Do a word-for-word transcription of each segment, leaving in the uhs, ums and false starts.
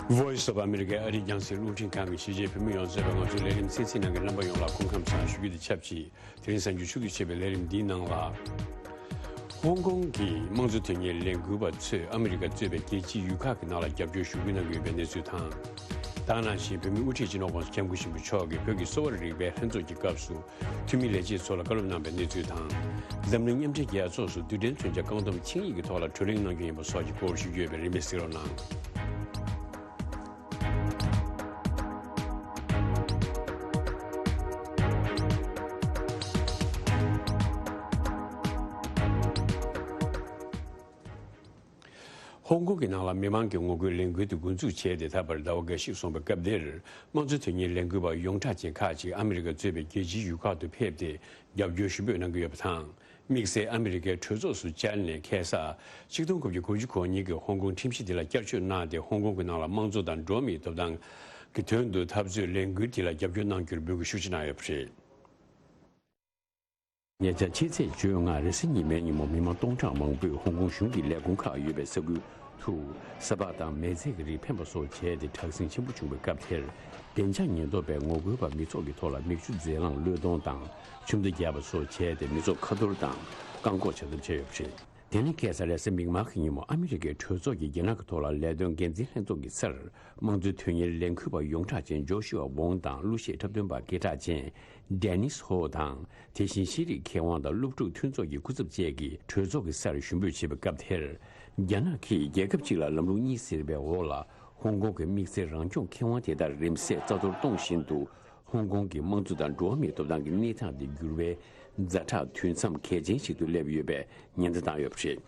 Voice of America ཨ་རིའི་རྒྱང་སྲིང་རླུང་འཕྲིན་ཁང་གི་གཞིས་བྱེས་བོད་མི་ཡོངས་རྫོགས་པ། ང་ཚོའི་ལས་རིམ་གསན་གཟིགས་གནང་མཁན་རྣམ་པ་ཡོངས་ལ་སྐུ་ཁམས་བཟང་ཞུ་རྒྱུ་དང་ཆབས་ཅིག་དེ་རིང་གཟའ་མཇུག་ཆུ་ཚོད་ཕྱེད་པའི་ལས་རིམ་འདིའི་ནང་ལ། ཧོང་ཀོང་གི་དམངས་གཙོ་དོན་གཉེར་ལས་འགུལ་བ་ཚོས་ཨ་མི་རི་ཀ་གཙོས་པའི་རྒྱལ་སྤྱིའི་ཡུལ་ཁག་གི་ནང་ལ་རྒྱབ་སྐྱོར་ཞུ་སྐུལ་གནང་གི་ཡོད་པའི་གནས་ཚུལ་དང་། ད་ག་ནང་བཞིན་བོད་མིའི་དབུ་ཁྲིད་སྤྱི་ནོར་༸གོང་ས་༸སྐྱབས་མགོན་ཆེན་པོ་མཆོག་གིས་བོད་ཀྱི་གསོ་བ་རིག་པའི་ལྷན་ཚོགས་ཀྱི་སྐབས་སུ། འཐུས་མི་ལས་བྱེད་ཚོ་ལ་བཀའ་སློབ་གནང་བའི་གནས་ཚུལ་དང་། འཛམ་གླིང་མཉམ་འབྲེལ་རྒྱལ་ཚོགས་སུ་རྡུལ་ཕྲན་མཚོན་ཆ་རྐང་འདོམས་ཆིངས་ཡིག་གི་ཐོག་ལ་བགྲོ་གླེང་གནང་རྒྱུ་ཡིན་པ་སོགས་ཀྱི་སྐོར་ཞུ་རྒྱུ་ཡོད་པས་རིམ་པས་གཟིགས་རོགས་གནང་། ཧོང་ཀོང་གི་ནང་ལ་མི་མང་གི་ངོ་རྒོལ་ལས་འགུལ་དེ་འགོ་འཛུགས་བྱས་ཏེ་ད་བར་ཟླ་བ་འགའ་ཞིག་སོང་བའི་སྐབས་དེར། དམངས་གཙོ་དོན་གཉེར་ལས་འགུལ་བ་ཡོངས་གྲགས་ཅན་ཁག་ཅིག་ཨ་མི་རི་ཀ་གཙོས་པའི་རྒྱལ་སྤྱིའི་ཡུལ་ཁག་ཏུ་ཕེབས་ཏེ་རྒྱབ་སྐྱོར་ཞུ་འབོད་གནང་གི་ཡོད་པ་དང་། དམིགས་བསལ་ཨ་མི་རི་ཀའི་གྲོས་ཚོགས་སུ་བཅར་ནས་ཁ་སང་ཆིག་སྟོང་དགུ་བརྒྱ་དགུ་བཅུ་གོ་གཉིས་ཀྱི་ཧོང་ཀོང་ཁྲིམས་གཞི་དེ་ལ་བསྐྱར་བཅོས་གནང་སྟེ། ཧོང་ཀོང་གི་ནང་ལ་དམངས་གཙོ་དང་འགྲོ་བ་མིའི་ཐོབ་ཐང་གི་དོན་དུ་འཐབ་རྩོད་ལས་འགུལ་དེ་ལ་རྒྱབ་སྐྱོར་གནང་རྒྱུར་འབོད་སྐུལ་ཤུགས་ཆེ་གནང་ཡོད་པ་རེད། ཉེ་ཆར་ཕྱི་ཚེས་བཅོ་ལྔ་རེས་གཟའ་ཉི་མའི་ཉིན་མོ་མི་མང་སྟོང་ཕྲག་མང་པོས་ཧོང་ཀོང་གཞུང་གི་ལས་ཁུངས་ཁག་ཡོད་པའི་ས་ཁུལ་དུ་ས་ཕག་དང་མེལ་ཙེ་གི་རིགས་འཕེན་པ་སོགས་བྱས་ཏེ་དྲག་ཟིང་ཆེན་པོ་བྱུང་བའི་སྐབས་དེར། བདེ་འཇགས་ཉེན་རྟོག་པས་ངོ་རྒོལ་བ་མི་ཚོགས་ཀྱི་ཐོག་ལ་མིག་ཆུ་རྫས་རླངས་བློས་གཏོང་དང་ཆུ་མདའ་བརྒྱབ་པ་སོགས་བྱས་ཏེ་མི་ཚོགས་ཁ་ཐོར་དང་བཀག་འགོག་བྱ་ཐབས་བྱས་ཡོད་པ་རེད། དེ་ནི་ཁ་སང་རེས་གཟའ་མིག་དམར་གྱི་ཉིན་མོ་ཨ་མི་རི་ཀའི་གྲོས་ཚོགས་ཀྱིས་རྒྱ་ནག་གི་ཐོག་ལ་ལས་དོན་འགན་འཛིན་ལྷན་ཚོགས་ཀྱི་སར་དམངས་གཙོའི་དོན་གཉེར་ལས་འགུལ་བ་ཡོངས་གྲགས་ཅན་ཇོ་ཤུ་ཨ་ཝོང་དང་གླུ་གཞས་འཁྲབ་སྟོན་པ་སྐད་གྲགས་ཅན་ཌེ་ནིས་ཧོ་དང་། དེ་བཞིན་ཤེས་རིག་མཁས་དབང་དང་སློབ་ཕྲུག་མཐུན་ཚོགས་ཀྱི་སྐུ་ཚབ་བཅས་ཀྱིས་གྲོས་ཚོགས་ཀྱི་སར་ཞུ་འབོད་བྱེད་པའི་སྐབས་དེར། རྒྱ་ནག་གིས་རྒྱལ་ཁབ་གཅིག་ལ་ལམ་ལུགས་གཉིས་ཟེར་བའི་འོག་ལ་ཧོང་ཀོང་གི་དམིགས་བསལ་རང་སྐྱོང་ཁེ་དབང་དེ་དག་རིམ་བཞིན་རྩ་གཏོར་གཏོང་བཞིན་དུ། ཧོང་ཀོང་གི་དམངས་གཙོ་དང་འགྲོ་བ་མིའི་ཐོབ་ཐང་གི་གནས་སྟངས་དེ་འགྱུར་བའི་ཛ་དྲག་དུས་མཚམས་གལ་ཆེན་ཞིག་ཏུ་སླེབས་ཡོད་པའི་ཉེན་བརྡ་བཏང་ཡོད་པ་རེད།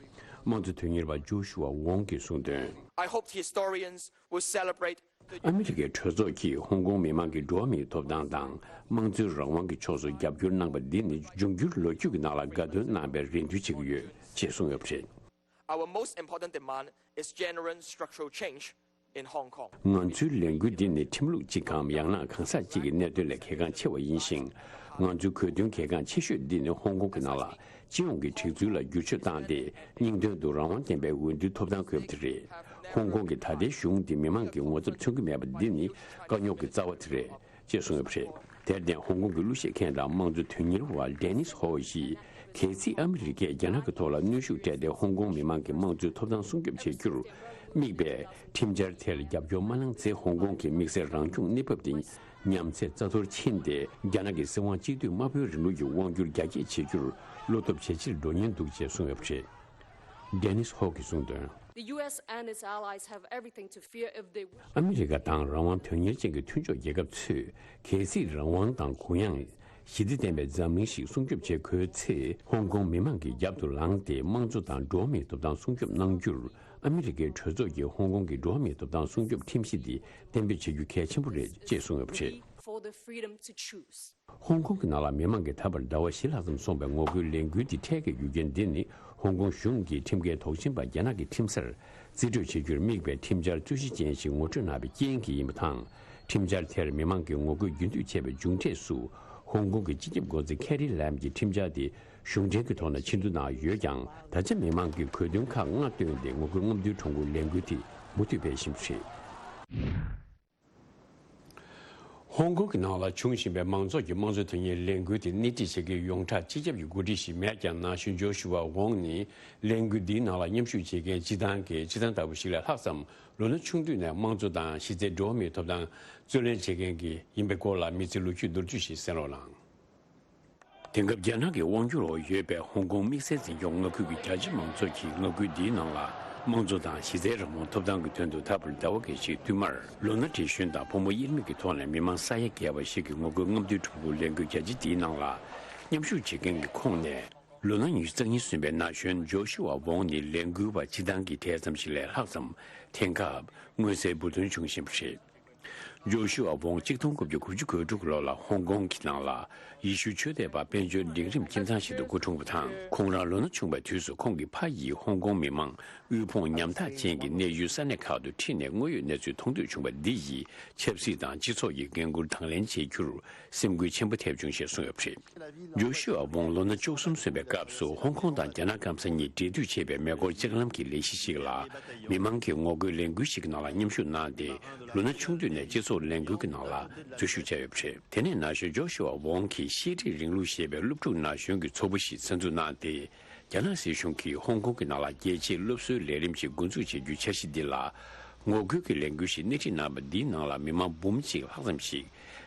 དམངས་གཙོ་དོན་གཉེར་བ་ཇོ་ཤུ་ཨ་ཝོང་གིས་གསུངས་དོན། I hope historians will celebrate the ཨ་མི་རི་ཀའི་གྲོས་ཚོགས་ཀྱིས་ཧོང་ཀོང་མི་མང་གི་འགྲོ་བ་མིའི་ཐོབ་ཐང་དང་དམངས་གཙོའི་རང་དབང་གི་ཕྱོགས་སུ་རྒྱབ་སྐྱོར་གནང་པ་འདི་ནི་འབྱུང་འགྱུར་ལོ་རྒྱུས་ཀྱི་ནང་ལ་དགའ་སྟོན་གནང་བའི་རེ་འདུན་བྱེད་ཀྱི་ཡོད་ཅེས་གསུངས་ཡོད་པ་རེད། Our most important demand is genuine structural change in Hong Kong. ང་ཚོའི་ལས་འགུལ་འདི་ནི་ཁྲིམས་ལུགས་གཅིག་གམ་ཡང་ན་གང་ཟག་གཅིག་གི་གནད་དོན་ལས་གལ་འགངས་ཆེ་བ་ཡིན་ཞིང་། ང་ཚོའི་གོ་དོན་གལ་འགངས་ཆེ་ཤོས་འདི་ནི་ཧོང་ཀོང་གི་ནང་ལ་སྤྱི་ཡོངས་ཀྱི་སྒྲིག་འཛུགས་ལ་བསྒྱུར་བཅོས་བཏང་སྟེ། སྙིང་དོན་དུ་རང་དབང་ལྡན་པའི་འོས་བསྡུའི་ཐོབ་ཐང་དགོས་པ་དེ་རེད། ཧོང་ཀོང་གི་ད་ལྟའི་གཞུང་འདི་མི་མང་གི་ངོ་ཚབ་མཚོན་གྱི་མེད་པ་འདི་ནི་དཀའ་རྙོག་གི་རྩ་བ་དེ་རེད། ཅེས་གསུངས་ཡོད་པ་རེད། དེར་བརྟེན་ཧོང་ཀོང་གི་གླུ་གཞས་མཁན་དང་དམངས་གཙོ་དོན་གཉེར་བ་ཌེ་ནིས་ཧོ་ཡིས་གལ་སྲིད་ཨ་མི་རི་ཀས་རྒྱ་ནག་གི་ཐོག་ལ་གནོན་ཤུགས་སྤྲད་དེ་ཧོང་ཀོང་མི་མང་གི་དམངས་གཙོའི་ཐོབ་ཐང་སྲུང་སྐྱོབ་བྱེད་རྒྱུར་དམིགས་པའི་ཁྲིམས་འཆར་དེར་རྒྱབ་སྐྱོར་མ་གནང་ཚེ། ཧོང་ཀོང་གི་དམིགས་བསལ་རང་སྐྱོང་གནས་བབ་དེ་ཉམས་ཚད་རྩ་གཏོར་ཕྱིན་ཏེ། རྒྱ་ནག་གི་སྲིད་དབང་གཅིག་སྡུད་དམར་པོའི་རིང་ལུགས་ཀྱི་དབང་སྒྱུར་རྒྱ་སྐྱེད་བྱེད་རྒྱུར་བློ་སྟོབས་ཇེ་ཆེར་འགྲོ་ཉེན་འདུག་ཅེས་གསུངས་ཡོད་པ་རེད། ཌེ་ནིས་ཧོ་གིས་གསུངས་དོན། The U S and its allies have everything to fear if they ཨ་མི་རི་ཀ་དང་རང་དབང་དོན་གཉེར་ཅན་གྱི་མཐུན་ཕྱོགས་རྒྱལ་ཁབ་ཚོས་གལ་སྲིད་རང་དབང་དང་གུ་ཡངས་ཞི་བདེ་ལྡན་པའི་འཛམ་གླིང་ཞིག་སྲུང་སྐྱོབ་བྱེད་དགོས་ཚེ། ཧོང་ཀོང་མི་མང་གི་རྒྱབ་ཏུ་ལངས་ཏེ་དམངས་གཙོ་དང་འགྲོ་བ་མིའི་ཐོབ་ཐང་སྲུང་སྐྱོབ་གནང་རྒྱུར། ཨ་མི་རི་ཀའི་གྲོས་ཚོགས་ཀྱིས་ཧོང་ཀོང་གི་འགྲོ་བ་མིའི་ཐོབ་ཐང་སྲུང་སྐྱོབ་ཁྲིམས་གཞི་འདི་གཏན་འབེབས་བྱེད་རྒྱུ་གལ་ཆེན་པོ་རེད་ཅེས་གསུངས་ཡོད་པ་རེད། For the freedom to choose. ཧོང་ཀོང་གི་ནང་ལ་མི་མང་གིས་ད་བར་ཟླ་བ་བཞི་ལྷག་ཙམ་སོང་བའི་ངོ་རྒོལ་ལས་འགུལ་འདི་འཕྲལ་གྱི་རྒྱུ་རྐྱེན་འདི་ནི། ཧོང་ཀོང་གཞུང་གིས་ཁྲིམས་འགལ་དོགས་ཟོན་པ་རྒྱ་ནག་གི་ཁྲིམས་སར་རྩིས་སྤྲོད་བྱེད་རྒྱུར་དམིགས་པའི་ཁྲིམས་འཆར་རྩོད་གཞི་ཅན་ཞིག་ངོ་སྤྲོད་གནང་བའི་རྐྱེན་གྱིས་ཡིན་པ་དང་། ཁྲིམས་འཆར་དེར་མི་མང་གིས་ངོ་རྒོལ་རྒྱུན་མཐུད་བྱས་པའི་མཇུག་འབྲས་སུ། ཧོང་ཀོང་གི་སྤྱི་ཁྱབ་འགོ་འཛིན་ཁེ་རི་ལེམ་གྱིས་ཁྲིམས་འཆར་དེ་གཞུང་འབྲེལ་གྱི་ཐོག་ནས་ཕྱིར་བསྡུ་གནང་ཡོད་ཀྱང་། ད་ཆ་མི་མང་གིས་གོ་དོན་ཁག་ལྔ་བཏོན་ཏེ་ངོ་རྒོལ་རྔམ་སྟོན་གྲོས་འགོ་ལས་འགུལ་དེ་མུ་མཐུད་སྤེལ་བཞིན་པ་རེད། ཧོང་ཀོང་གི་ནང་ལ་འབྱུང་བཞིན་པའི་མང་ཚོགས་ཀྱི་དམངས་གཙོ་དོན་གཉེར་ལས་འགུལ་དེ་སྣེ་ཁྲིད་བྱེད་མཁན་ཡོངས་གྲགས་སྤྱི་ཁྱབ་ཀྱི་འགོ་ཁྲིད་ཞིག་མེད་ཀྱང་། ན་གཞོན་ཇོ་ཤུ་ཝ་ཝོང་ནི་ལས་འགུལ་འདིའི་ནང་ལ་མཉམ་ཞུགས་བྱེད་མཁན་སྤྱི་བཏང་གི་སྤྱི་བཏང་ལྟ་བུ་ཞིག་ལས་ལྷག་ཙམ། ལོ་ན་ཆུང་དུས་ནས་དམངས་གཙོ་དང་གཞི་རྩའི་འགྲོ་བ་མིའི་ཐོབ་ཐང་རྩོད་ལེན་བྱེད་མཁན་གྱི་ཡིན་པའི་སྐོར་ལ་མི་ཚེ་ལོ་རྒྱུས་མདོར་བསྡུས་ཤིག་གསན་རོགས་གནང་། དེང་སྐབས་རྒྱ་ནག་གི་དབང་སྒྱུར་འོག་ཡོད་པའི་ཧོང་ཀོང་དམིགས་བསལ་འཛིན་སྐྱོང་མངའ་ཁུལ་གྱི་རྒྱ་ཆེ་མང་ཚོགས་ཀྱིས་མངའ་ཁུལ་འདིའི་ནང་ལ་དམངས་གཙོ་དང་གཞི་རྩའི་རང་དབང་ཐོབ་ཐང་གི་དོན་དུ་ད་བར་ཟླ་བ་འགའ་ཞིག་བསྟུད་མར་ལོ་ན་བགྲེས་གཞོན་དང་ཕོ་མོ་དབྱེར་མེད་ཀྱི་ཐོག་ནས་མི་མང་ས་ཡ་བརྒལ་བ་ཞིག་གིས་ངོ་རྒོལ་རྔམ་སྟོན་ཁྲོམ་སྐོར་ལས་འགུལ་རྒྱ་ཆེ་འདིའི་ནང་ལ་མཉམ་ཞུགས་བྱེད་མཁན་གྱི་ཁོངས་ནས། ལོ་ན་ཉི་ཤུ་རྩ་གཉིས་སོན་པའི་ན་གཞོན་ཇོ་ཤུ་ཝ་ཝོང་ནི་ལས་འགུལ་བ་སྤྱི་བཏང་གི་གྲས་ཙམ་ཞིག་ལས་ལྷག་ཙམ་དེང་སྐབས་མངོན་གསལ་འབུར་ཐོན་བྱུང་བཞིན་པ་རེད། ཇོ་ཤུ་ཝ་ཝོང་གཅིག་སྟོང་དགུ་བརྒྱ་དགུ་བཅུ་གོ་དྲུག་ལོ་ལ་ཧོང་ཀོང་གི་ནང་ལ་ ཡེ་ཤུ་ཆོས་དད་པ་དཔལ་འབྱོར་འབྲིང་རིམ་ཁྱིམ་ཚང་ཞིག་ཏུ་སྐུ་འཁྲུངས་པ་དང་། ཁོང་རང་ལོ་ན་ཆུང་བའི་དུས་སུ་ཁོང་གི་ཕ་ཡིས་ཧོང་ཀོང་མི་མང་དབུལ་ཕོངས་ཉམ་ཐག་ཅན་གྱི་གནས་ཡུལ་ས་གནས་ཁག་ཏུ་ཁྲིད་ནས་དངོས་ཡོད་གནས་ཚུལ་མཐོང་ཐོས་བྱུང་བ་འདི་ཡིས་ཆབ་སྲིད་དང་སྤྱི་ཚོགས་ཀྱི་འགན་འཁུར་དང་ལེན་བྱེད་རྒྱུར་སེམས་འགུལ་ཆེན་པོ་ཐེབས་བྱུང་ཞེས་གསུངས་ཡོད་པ་རེད། ཇོ་ཤུ་ཨ་ཝོང་ལོ་ན་བཅུ་གསུམ་སོན་པའི་སྐབས་སུ་ཧོང་ཀོང་དང་རྒྱ་ནག་སྐམ་ས་གཉིས་འབྲེལ་མཐུད་བྱེད་པའི་མེ་འཁོར་ལྕགས་ལམ་གྱི་ལས་གཞི་ཞིག་ལ་མི་མང་གི་ངོ་རྒོལ་ལས་འགུལ་ཞིག་གི་ནང་ལ་མཉམ་ཞུགས་གནང་སྟེ། ལོ་ན་ཆུང་དུས་ནས་སྤྱི་ཚོགས་ལས་འགུལ་གྱི་ནང་ལ་འཛུལ་ཞུགས་བྱས་ཡོད་པ་རེད། དེ་ནས་ན་གཞོན་ཇོ་ཤུ་ཨ་ཝོང་གིས་ཤེས་རིག་རིང་ལུགས་ཞེས་པའི་སློབ་ཕྲུག་ན་གཞོན་གྱི་ཚོགས་པ་ཞིག་གསར་འཛུགས་གནང་སྟེ། རྒྱ་ནག་སྲིད་གཞུང་གིས་ཧོང་ཀོང་གི་ནང་ལ་རྒྱལ་གཅེས་སློབ་གསོའི་ལས་རིམ་ཞིག་འགོ་འཛུགས་བྱེད་རྒྱུའི་འཆར་གཞི་འདི་ལ་ངོ་རྒོལ་གྱི་ལས་འགུལ་ཞིག་སྣེ་ཁྲིད་གནང་བ་འདིའི་ནང་ལ་མི་མང་འབུམ་གཅིག་ལྷག་ཙམ་ཞིག་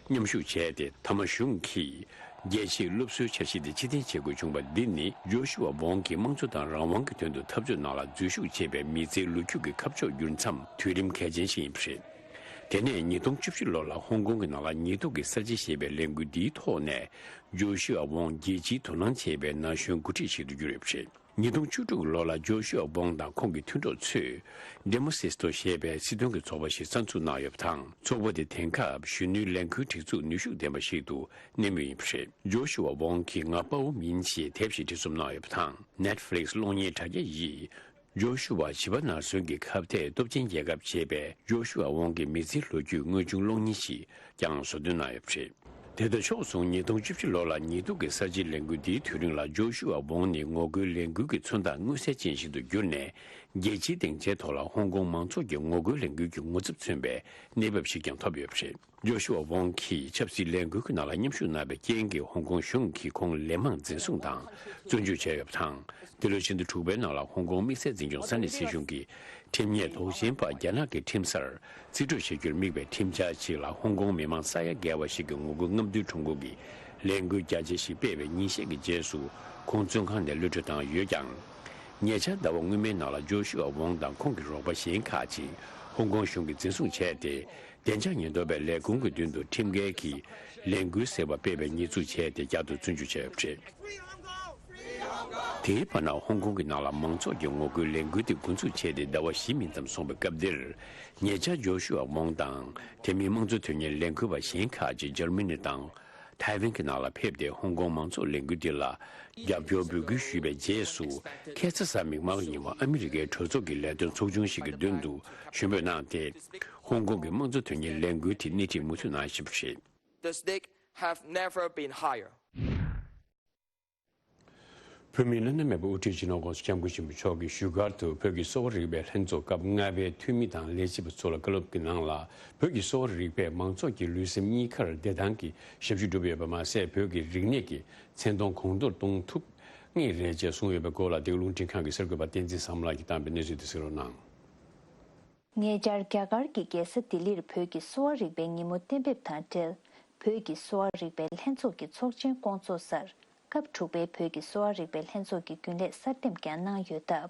མཉམ་ཞུགས་བྱས་ཏེ། མཐའ་མ་གཞུང་གིས་རྒྱལ་གཅེས་སློབ་གསོའི་འཆར་གཞི་དེ་ཕྱིར་འཐེན་བྱེད་དགོས་བྱུང་བ་འདི་ནི་ཇོ་ཤུ་ཨ་ཝོང་གིས་དམངས་གཙོ་དང་རང་དབང་གི་དོན་དུ་འཐབ་རྩོད་ནང་ལ་འཛུལ་ཞུགས་བྱས་པའི་མི་ཚེའི་ལོ་རྒྱུས་ཀྱི་ཁ་ཕྱོགས་བསྒྱུར་མཚམས་དུས་རིམ་གལ་ཆེན་ཞིག་ཡིན་པ་རེད། དེ་ནས་ཉིས་སྟོང་བཅུ་བཞི་ལོ་ལ་ཧོང་ཀོང་གི་ནང་ལ་ཉེས་འཛུགས་ཀྱི་གསར་བརྗེ་ཞེས་པའི་ལས་འགུལ་འདིའི་ཐོག་ནས་ཇོ་ཤུ་ཨ་ཝོང་རྒྱལ་སྤྱིའི་དོ་སྣང་བྱེད་པའི་ན་གཞོན་འགོ་ཁྲིད་ཞིག་ཏུ་གྱུར་ཡོད་པ་རེད། ཉིས་སྟོང་བཅུ་དྲུག་ལོ་ལ་ཇོ་ཤུ་ཨ་ཝོང་དང་ཁོང་གི་མཐུན་གྲོགས་ཚོས་ཌེ་མོ་སིས་ཏོ་ཞེས་པའི་སྲིད་དོན་གྱི་ཚོགས་པ་ཞིག་གསར་འཛུགས་གནང་ཡོད་པ་དང་། ཚོགས་པ་དེ་དེང་སྐབས་གཞོན་ནུའི་ལས་འགུལ་སྒྲིག་འཛུགས་ནུས་ཤུགས་ལྡན་པ་ཞིག་ཏུ་གནས་མུས་ཡིན་པ་རེད། ཇོ་ཤུ་ཨ་ཝོང་གིས་ང་དཔའ་བོ་མིན་ཞེས་དེབ་ཞིག་བྲིས་ཚོམ་གནང་ཡོད་པ་དང་། ནེཊ་ཕི་ལིག་སི་གློག་བརྙན་དྲ་རྒྱ་ཡིས་ཇོ་ཤུ་ཨ་བྱིས་པ་ནར་སོན་གྱི་ཁ་གཏད་སྟོབས་ཆེན་རྒྱལ་ཁབ་ཅེས་པའི་ཇོ་ཤུ་ཨ་ཝོང་གི་མི་ཚེའི་ལོ་རྒྱུས་དངོས་བྱུང་གློག་བརྙན་ཞིག་ཀྱང་བཟོ་སྐྲུན་གནང་ཡོད་པ་རེད། དེ་དང་ཕྱོགས་མཚུངས་ཉིས་སྟོང་བཅུ་བཞི་ལོ་ལ་ཉེས་འཛུགས་ཀྱི་གསར་བརྗེའི་ལས་འགུལ་འདིའི་དུས་རིང་ལ་ཇོ་ཤུ་ཨ་ཝོང་ནི་ངོ་རྒོལ་ལས་འགུལ་གྱི་མཚོན་རྟགས་མངོན་གསལ་ཅན་ཞིག་ཏུ་གྱུར་ནས། རྒྱལ་སྤྱིའི་སྡིངས་ཆའི་ཐོག་ལ་ཧོང་ཀོང་མང་ཚོགས་ཀྱི་ངོ་རྒོལ་ལས་འགུལ་གྱི་ངོ་ཚབ་མཚོན་པའི་གནས་བབ་ཞིག་ཀྱང་ཐོབ་ཡོད་པ་རེད། ཇོ་ཤུ་ཨ་ཝོང་གིས་ཆབ་སྲིད་ལས་འགུལ་གྱི་ནང་ལ་མཉམ་ཞུགས་གནང་བའི་རྐྱེན་གྱིས་ཧོང་ཀོང་གཞུང་གིས་ཁོང་ལན་མང་འཛིན་བཟུང་དང་བཙོན་འཇུག་བྱས་ཡོད་པ་དང་། འདི་ལོའི་ཕྱི་ཟླ་དྲུག་པའི་ནང་ལ་ཧོང་ཀོང་དམིགས་བསལ་འཛིན་སྐྱོང་ས་གནས་སྲིད་གཞུང་གིས་ཁྲིམས་ཉེས་དོགས་ཟོན་པ་རྒྱ་ནག་གི་ཁྲིམས་སར་རྩིས་སྤྲོད་བྱེད་རྒྱུར་དམིགས་པའི་ཁྲིམས་འཆར་ཞིག་ལ་ཧོང་ཀོང་མི་མང་ས་ཡ་བརྒལ་བ་ཞིག་གི་ངོ་རྒོལ་རྔམ་སྟོན་ཁྲོམ་སྐོར་གྱི་ལས་འགུལ་རྒྱ་ཆེ་ཞིག་སྤེལ་བའི་ཉིན་ཤས་ཀྱི་རྗེས་སུ་ཁོང་བཙོན་ཁང་ནས་གློད་གྲོལ་བཏང་ཡོད་ཀྱང་། ཉེ་ཆར་ཟླ་བ་སྔོན་མའི་ནང་ལ་ཇོ་ཤུ་ཨ་ཝོང་དང་ཁོང་གི་རོགས་པ་གཞན་ཁག་ཅིག་ཧོང་ཀོང་གཞུང་གིས་འཛིན་བཟུང་བྱས་ཏེ། བདེ་འཇགས་ཉེན་རྟོག་པས་ལས་ཁུངས་ཀྱི་མདུན་དུ་ཁྲིམས་འགལ་གྱིས་ལས་འགུལ་ཟེར་བ་སྤེལ་བའི་ཉེས་འཛུགས་བྱས་ཏེ། བསྐྱར་དུ་བཙོན་འཇུག་བྱས་ཡོད་པ་རེད། དེའི་བར་ན་ཧོང་ཀོང་གི་ནང་ལ་མང་ཚོགས་ཀྱི་ངོ་རྒོལ་ལས་འགུལ་དེ་འགོ་འཛུགས་བྱས་ཏེ་ཟླ་བ་བཞི་མིན་ཙམ་སོང་བའི་སྐབས་འདིར། ཉེ་ཆར་ཇོ་ཤུ་ཨ་ཝོང་དང་དེ་མིན་དམངས་གཙོ་དོན་གཉེར་ལས་འགུལ་བ་གཞན་ཁག་ཅིག་འཇར་མ་ནི་དང་ཐའེ་ཝན་གྱི་ནང་ལ་ཕེབས་ཏེ། ཧོང་ཀོང་མང་ཚོགས་ལས་འགུལ་འདི་ལ་རྒྱབ་སྐྱོར་འབོད་སྐུལ་ཞུས་པའི་རྗེས་སུ། ཁ་སང་གཟའ་མིག་དམར་ཉིན་མོ་ཨ་མི་རི་ཀའི་གྲོས་ཚོགས་ཀྱི་ལས་དོན་ཚོགས་ཆུང་ཞིག་གི་མདུན་དུ་ཞུ་འབོད་གནང་སྟེ། ཧོང་ཀོང་གི་དམངས་གཙོ་དོན་གཉེར་ལས་འགུལ་དེ་སྣེ་ཁྲིད་མུ་མཐུད་གནང་བཞིན་པ་རེད། The stakes have never been higher. བོད་མིའི་སློབ་གཉེར་མེས་པོ་དབུ་ཁྲིད་སྤྱི་ནོར་༸གོང་ས་༸སྐྱབས་མགོན་ཆེན་པོ་མཆོག་གིས་བཞུགས་སྒར་དུ་བོད་ཀྱི་གསོ་བ་རིག་པའི་ལྷན་ཚོགས་སྐབས་ལྔ་པའི་འཐུས་མི་དང་ལས་བྱེད་པ་ཚོ་ལ་བཀའ་སློབ་ཀྱི་ནང་ལ། བོད་ཀྱི་གསོ་བ་རིག་པས་མང་ཚོགས་ཀྱི་ལུས་སེམས་གཉིས་ཀར་བདེ་ཐང་གི་ཞབས་ཞུ་བསྒྲུབས་ཡོད་པ་མ་ཟད། བོད་ཀྱི་རིག་གནས་ཀྱི་མཚན་མཐོང་གོང་མཐོར་གཏོང་ཐུབ་ངེས་རེད་ཅེས་གསུངས་ཡོད་པའི་སྐོར་ལ། འདི་ག་རླུང་འཕྲིན་ཁང་གི་གསར་འགོད་པ་བསྟན་འཛིན་བཟང་མོ་ལགས་ཀྱིས་བཏང་བའི་གནས་ཚུལ་དེ་གསན་རོགས་གནང་། ཉེ་ཆར་རྒྱ་གར་གྱི་རྒྱལ་ས་ལྡི་ལིར་བོད་ཀྱི་གསོ་བ་རིག་པའི་ཉིན་མོ་གཏན་འབེབས་དང་འབྲེལ། བོད་ཀྱི་གསོ་བ་རིག་པའི་ལྷན་ཚོགས་ཀྱི་ཚོགས་ཆེན་བསྐོང་ཚོགས་སར། སྐབས་དྲུག་པའི་བོད་ཀྱི་གསོ་བ་རིག་པའི་ལྷན་ཚོགས་ཀྱི་རྒྱུན་ལས་གསར་འདེམས་ཀྱང་གནང་ཡོད་སྟབས།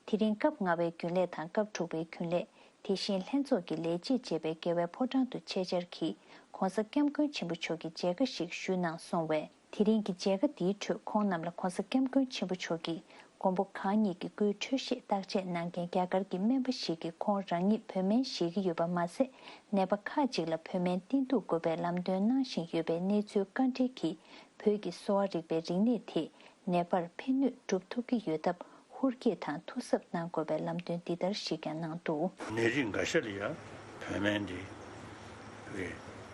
དེ་རིང་སྐབས་ལྔ་པའི་རྒྱུན་ལས་དང་སྐབས་དྲུག་པའི་རྒྱུན་ལས། དེ་བཞིན་ལྷན་ཚོགས་ཀྱི་ལས་བྱེད་བཅས་པའི་རྒྱལ་བའི་ཕོ་བྲང་དུ་ཆེད་བཅར་གྱིས་༸གོང་ས་༸སྐྱབས་མགོན་ཆེན་པོ་མཆོག་གི་མཇལ་ཁ་ཞིག་ཞུས་གནང་སོང་བས། དེ་རིང་གི་མཇལ་ཁ་འདིའི་ཁྲོད་ཁོང་རྣམས་ལ་༸གོང་ས་༸སྐྱབས་མགོན་ཆེན་པོ་མཆོག་གིས་མགོན་པོ་གང་ཉིད་ཀྱི་སྐུའི་འཕྲོད་བཞེས་བརྟག་དཔྱད་གནང་མཁན་རྒྱ་གར་གྱི་སྨན་པ་ཞིག་གིས་ཁོང་རང་ཉིད་བོད་སྨན་བཞེས་ཀྱི་ཡོད་པ་མ་ཟད། ནད་པ་ཁག་ཅིག་ལ་བོད་སྨན་བསྟེན་གཏུག་དགོས་པའི་ལམ་སྟོན་གནང་བཞིན་ཡོད་པའི་གནས་ཚུལ་བཀའ་འདྲི་གིས། བོད་ཀྱི་གསོ་བ་རིག་པའི་རིག་གནས་དེས་ནད་པར་ཕན་ནུས་སྒྲུབ་ཐུབ་ཀྱི་ཡོད་སྟབས། ཧུར་སྐྱེད་དང་ཐུགས་གཟབ་གནང་དགོས་པའི་ལམ་སྟོན་འདི་ལྟར་ཞིག་ཀྱང་གནང་འདུག། ནད་རིགས་འགའ་ཤས་ལ་ཡང་བོད་སྨན་འདི་བོད་ཀྱི་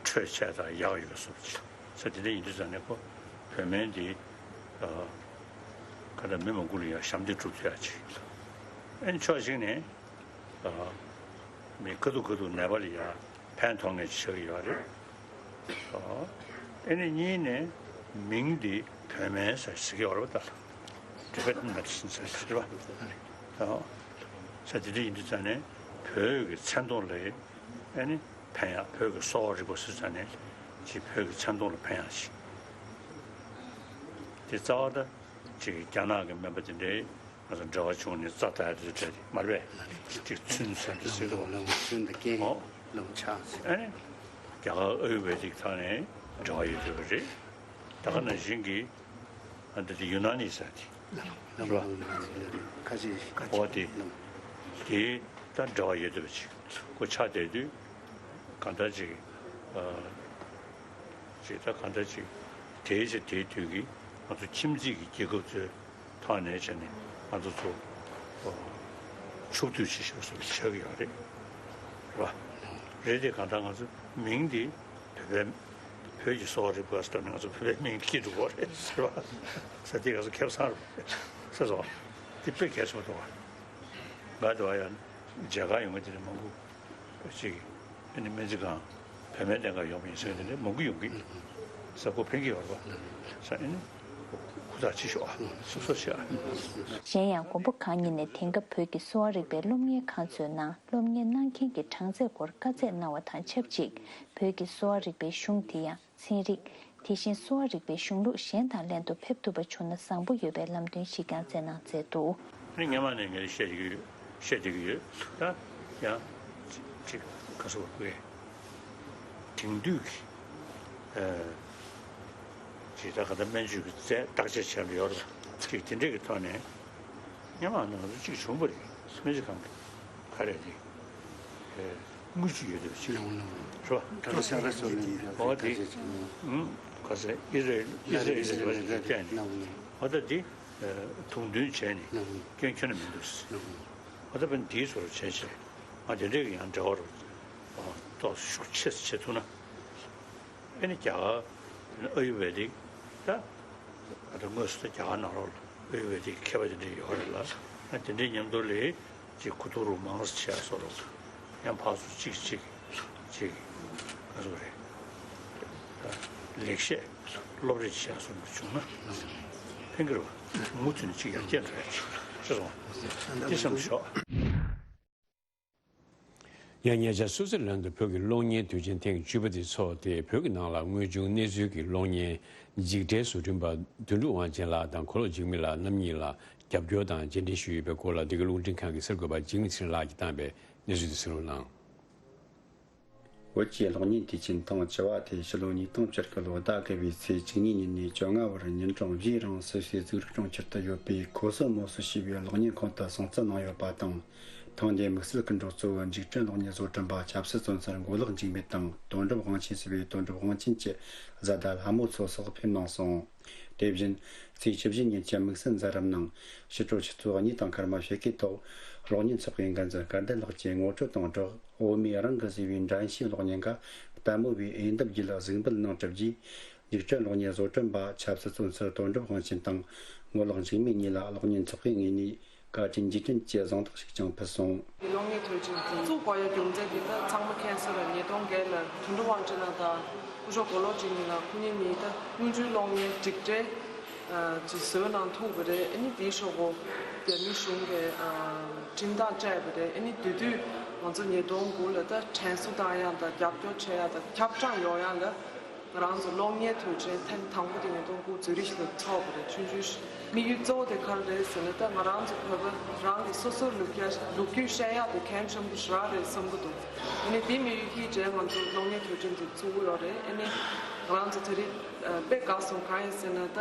འཕྲོད་བཅས་དང་ཡག་ཡོད་བཟོ་ཅིག་ས་དེ་འདྲ་ཡིན་དུས་ཙང་ནས་ཁོ་བོད་སྨན་འདི་ཨ་ག་ད་མི་མང་པོ་ལ་ཡང་ཞབས་འདེགས་སྒྲུབ་ཐུབ་ཡག་ཅིག་ཨ་ནི་ཕྱོགས་གཅིག་ནས་ཨ་མི་དཀའ་སྡུག་དཀའ་སྡུག་ནད་པ་ལ་ཡང་ཕན་ཐོགས་མཁན་ཅིག་ཆགས་ཀྱི་ཡོད་རེད། ཨ་ནི་གཉིས་ནས་མིང་འདི་བོད་སྨན་ཟེར་ཟེར་གྱི་ཡོད་རེད་པ། ད་Tibetan medicine ཟེར་ཟེར་བ། ཨ་ས་དེ་འདྲ་ཡིན་དུས་ཙང་ནས་བོད་ཀྱི་མཚན་མཐོང་ལ་ཨ་ནི་ཕན་ཡག་བོད་ཀྱི་གསོ་བ་རིག་པ་ཟེར་ཙང་ནས་ཅིག་བོད་ཀྱི་མཚན་མཐོང་ལ་ཕན་ཡག་ཅིག་དེ་རྩ་བ་ད་ཅིག་རྒྱ་ནག་གི་སྨན་པ་དེ་འདྲའི། ང་ཚོ་འབྲེལ་བ་བྱུང་ནས་རྩ་དག་དེ་འདྲ་མ་རེད་པས། ཅིག་ཚུན་ཚོད་དུ་ཟེར་དུས། ལམ་ཚུན་དུ་རྐྱེན་ཨོ། ལམ་ཆགས་ཟེར། ཨ་ནི་རྒྱ་གར་ཨ་ཡུར་བེ་དིག་ཐང་ནས་འབྲེལ་བ་ཡོད་དགོས་པ་རེད། ད་ག་ནང་བཞིན་གྱི་ཨ་འདི་དེ་ཡུ་ན་ནི་ཟེར་དེ། ལམ་ལམ་ལམ་ལམ་ཁ་ཅིག་ཁ་ཨོ་དེ་ཅིག་ལམ། དེ་ད་འབྲེལ་བ་ཡོད་དགོས་པ་ཅིག་ཁོ་ཆགས་བསྡད་དུས་གང་ལྟར་ཅིག་ཨ། ཅིག་ད་གང་ལྟར་ཅིག་ད་ དེའི་ཆ་དེའི་དུས་ཀྱི་ང་ཚོ་ཁྱིམ་མཚེས་ཀྱི་རྒྱལ་ཁབ་ཚོའི་ཐོག་ནས་བྱས་ནས་ང་ཚོ་ཚོ་ཕྱོགས་བསྡུས་བྱེད་ཤོག་ཟེར་བྱ་གི་ཡོད་རེད། རེད་པ། རེད་དེ་གང་ལྟར་ང་ཚོ་མིང་འདི་བོད་པའི་བོད་ཀྱི་གསོ་བ་རིག་པ་ཟེར་ནས་ང་ཚོ་བོད་པའི་མིང་འདི་སྐྱེས་འགྲོ་གི་རེད། རེད་པ། ས་དེ་ང་ཚོ་ཁེ་བཟང་རེད་ཟེར་སོང་། དེ་དཔེ་གལ་ཆེན་པོ་འདུག་པ། ང་དེ་བ་ཡང་མཇལ་ཁ་ཡོང་མཁན་དེ་འདྲ་མང་པོ་ཅིག་ཨ་ནི་སྨན་རྩིས་ཁང་བོད་སྨན་ལྡན་ཁང་ཡོང་བ་ཡིན་ཟེར་དེ་འདྲ་མང་པོ་ཡོང་གི། ས་ཁོ་ཕན་གི་ཡོད་རེད་པ། ས་ཨ་ནི་ཧུར་ཐག་བྱེད་ཤོག་ཨ། སོ་སོ་བྱེད་ཨ། གཞན་ཡང་མགོན་པོ་གང་ཉིད་ནས་དེང་སྐབས་བོད་ཀྱི་གསོ་བ་རིག་པའི་སློབ་གཉེར་ཁང་ཚོའི་ནང་སློབ་གཉེར་གནང་མཁན་གྱི་གྲངས་ཚད་སྐོར་བཀའ་སྩལ་གནང་བ་དང་ཆབས་ཅིག་བོད་ཀྱི་གསོ་བ་རིག་པའི་གཞུང་དེ་ཡང་ཚན་རིག་དེ་བཞིན་གསོ་བ་རིག་པའི་གཞུང་ལུགས་གཞན་དང་ལྷན་དུ་ཕེབས་ཐུབ་པ་བྱུང་ན་བཟང་པོ་ཡོད་པའི་ལམ་སྟོན་ཞིག་ཀྱང་སྩལ་གནང་མཛད་འདུག་ཨ་ནི་སྔོན་མ་ནས་ངས་བཤད་ཀྱི་ཡོད། བཤད་བསྡད་ཀྱི་ཡོད། ད་ཡང་ཅིག་ག་ཟེར་དགོས། དེང་དུས་ཀྱི་ཨ་ཅིག་ད་ག་ད་སྨན་བཅོས་ཀྱི་རྫས་བརྟག་དཔྱད་བྱས་པ་ཡོད་རེད་པ། ཅིག་དེ་འདྲས་ཀྱི་ཐོག་ནས་སྔོན་མ་ནས་ང་ཚོ་ཅིག་བྱུང་བ་རེད། སྨན་རྩིས་ཁང་གི་ག་རེ་རེད། དངུལ་ཆུ་ཡོད་དུས་ཅི་ལོང་ལོང་རོ། ད་ཤ་ཁ་སོ་ལེན་འོ་དེ་ག་ས་ཨི་རེ་ཨི་རེ་ཨི་རེ་བ་ཅིག་བལྟས་ནས་འོ་ད་དེ་དུང་འདོན་བྱས་ནས་སྐྱོན་ཁྱོན་ནས་མི་འདུག་འོ་ད་བན་དེའི་སོར་བྱས་བྱས་ང་དེ་འདྲས་ཀྱི་ཡང་འབྲེལ་བ་རོ་ཏོག་ཤུགས་ཆེ་བྱེད་ཐུབ་ན། ཨེ་ནི་རྒྱ་གར་ཨ་ཡུར་བེ་དིག་ད་ད་དངོས་སུ་ད་རྒྱ་གར་ནང་ལོགས་ལ་ཨ་ཡུར་བེ་དིག་མཁས་པ་དེ་འདྲ་ཡོད་རེད་ལ། ཨ་དེ་འདྲའི་མཉམ་དུ་ལས་ཅིག་གོ་བསྡུར་མང་ཙམ་བྱས་སོ་རོགས། ཡང་ཕར་ཚུར་གཅིག་གཅིག་ཅིག་ག་ཚོད་རེད། ད་ལེགས་བཤད་སློབ་རེས་བྱས་སོ་བྱུང་ན་ཕན་གྱི་རེད་པ། མུ་མཐུད་ནས་ཅིག་ཡར་རྒྱས་འགྲོ་ཡ་ཅིག་ཅི་སོང་དེ་བསམ་ཤོག་ཡང་ཉེ་ཆར་སུད་སི་ལན་དུ་བོད་ཀྱི་གློག་བརྙན་དུས་ཆེན་ཐེངས་བཅུ་པ་དེ་འཚོགས་ཏེ། བོད་ཀྱི་ནང་ལ་དངོས་བྱུང་གནས་ཚུལ་གྱི་གློག་བརྙན་འཇིགས་བྲལ་བཟོ་སྐྲུན་པ་དོན་གྲུབ་དབང་ཆེན་ལགས་དང་གོ་ལོག་འཇིགས་མེད་ལགས་རྣམ་གཉིས་ལ་རྒྱབ་སྐྱོར་དང་རྗེས་དྲན་ཞུས་ཡོད་པའི་སྐོར་ལ། འདི་ག་རླུང་འཕྲིན་ཁང་གི་གསར་འགོད་པ་འཇིགས་མེད་ཚེ་རིང་ལགས་ཀྱིས་བཏང་པའི་གནས་ཚུལ་དེ་གསན་རོགས་གནང་། བོད་ཀྱི་གློག་བརྙན་དུས་ཆེན་ཐེངས་བཅུ་བ་དེ་ཕྱི་ལོ་ཉིས་སྟོང་བཅུ་དགུ་ལོའི་ཟླ་དགུ་པའི་ཚེས་བཅུ་གཉིས་ཉིན་ནས་བཅོ་ལྔ་བར་ཉིན་གྲངས་བཞིའི་རིང་སུད་སིའི་གཙུག་རག་གྲོང་ཁྱེར་དུ་ཡོད་པའི་ཁོ་སི་མོ་སི་ཞེས་པའི་གློག་བརྙན་ཁང་དུ་སྲུང་བརྩི་གནང་ཡོད་པ་དང་། ཐེངས་འདིའི་དམིགས་བསལ་སྐུ་མགྲོན་གཙོ་བོ་འཇིགས་བྲལ་གློག་བརྙན་བཟོ་སྐྲུན་པ་ཆབ་སྲིད་བཙོན་ཟུར་མགོ་ལོག་འཇིགས་མེད་དང་། དོན་གྲུབ་དབང་ཆེན་ཞེས་པའི་དོན་གྲུབ་དབང་ཆེན་གྱི་བཟའ་ཟླ་ལྷ་མོ་མཚོ་སོགས་ཕེབས་གནང་སོང་། དེ་བཞིན་ཚེས་བཅུ་བཞི་ཉིན་གྱི་དམིགས་བསལ་མཛད་རིམ་ནང་ཕྱི་དྲོ་ཆུ་ཚོད་གཉིས་དང་སྐར་མ་ཕྱེད་ཀའི་ཐོག་གློག་བརྙན་ཚོགས་པའི་འགན་འཛིན་སྐལ་ལྡན་ལགས་ཀྱིས་ངོ་སྤྲོད་དང་སྦྲགས། འོ་མའི་རང་གི་ཟེར་བའི་འགྲན་ཞུའི་གློག་བརྙན་ཁ་ལྟད་མོ་བའི་འོས་འདེམས་བརྒྱུད་གཟིགས་འབུལ་གནང་གྲུབ་རྗེས། འཇིགས་བྲལ་གློག་བརྙན་བཟོ་སྐྲུན་པ་ཆབ་སྲིད་བཙོན་ཟུར་དོན་གྲུབ་དབང་ཆེན་དང་མགོ་ལོག་འཇིགས་མེད་གཉིས་ལ་གློག་བརྙན་ཚོགས་པའི་ངོས་ནས་བཀའ་དྲིན་རྗེས་དྲན་གྱི་གཟེངས་རྟགས་ཤིག་ཀྱང་ཕུལ་སོང་། གློག་བརྙན་དུས་ཆེན་དེ་བཙུགས་པ་ཡི་རྒྱུ་མཚན་དེ་ད་ཚང་མ་མཁྱེན་གསལ་རེད། ཉིས་སྟོང་བརྒྱད་ལ་དོན་གྲུབ་དབང་ཆེན་ལགས་དང་སྐུ་ཞབས་མགོ་ལོག་འཇིགས་མེད་ལགས་ཁོ་གཉིས་གཉིས་ད་སྔོན་འཇུག་གློག་བརྙན་འཇིགས་བྲལ་ཅིག་བཟོས་གནང་ཐུབ་པ་རེད། ཨ་ནི་དེའི་ཤོག་གུ་རྒྱ་མི་གཞུང་གིས་ཨ་འཕྲིན་ཐག་བཅད་པ་རེད། ཨ་ནི་དེ་དུས་ང་ཚོ་ཉིས་སྟོང་དགུ་ལ་ད་དྲན་གསོ་བཏང་ཡག་དང་རྒྱབ་སྐྱོར་བྱེད་ཡག་དང་ཁྱབ་བསྒྲགས་ཡོང་ཡག་ལ་ང་རང་ཚོ་གློག་བརྙན་དུས་ཆེན་ཐེངས་དང་པོ་དེ་ཉིས་སྟོང་དགུ་ཛུ་རིག་ལ་འཚོགས་པ་རེད། ཆུང་ཆུང་དམིགས་ཡུལ་གཙོ་བོ་དེ་ག་རེ་རེད་ཟེར་ན། ད་ང་རང་ཚོ་བོད་པ་རང་གི་སོ་སོའི་ལོ་རྒྱུས་ལོ་རྒྱུས་བཤད་ཡག་དེ་གལ་ཆེན་པོ་ཞེ་དྲག་རེད་བསམ་གྱི་འདུག་ཨ་ནི་དེ་དམིགས་ཡུལ་གྱིས་བྱས་ང་ཚོ་གློག་བརྙན་དུས་ཆེན་དེ་བཙུགས་ཀྱི་ཡོད་རེད། ཨ་ནི་ང་རང་ཚོ་དེ་རིང་དཔེ་དགའ་སོང་། གང་ཡིན་ཟེར་ན་ད་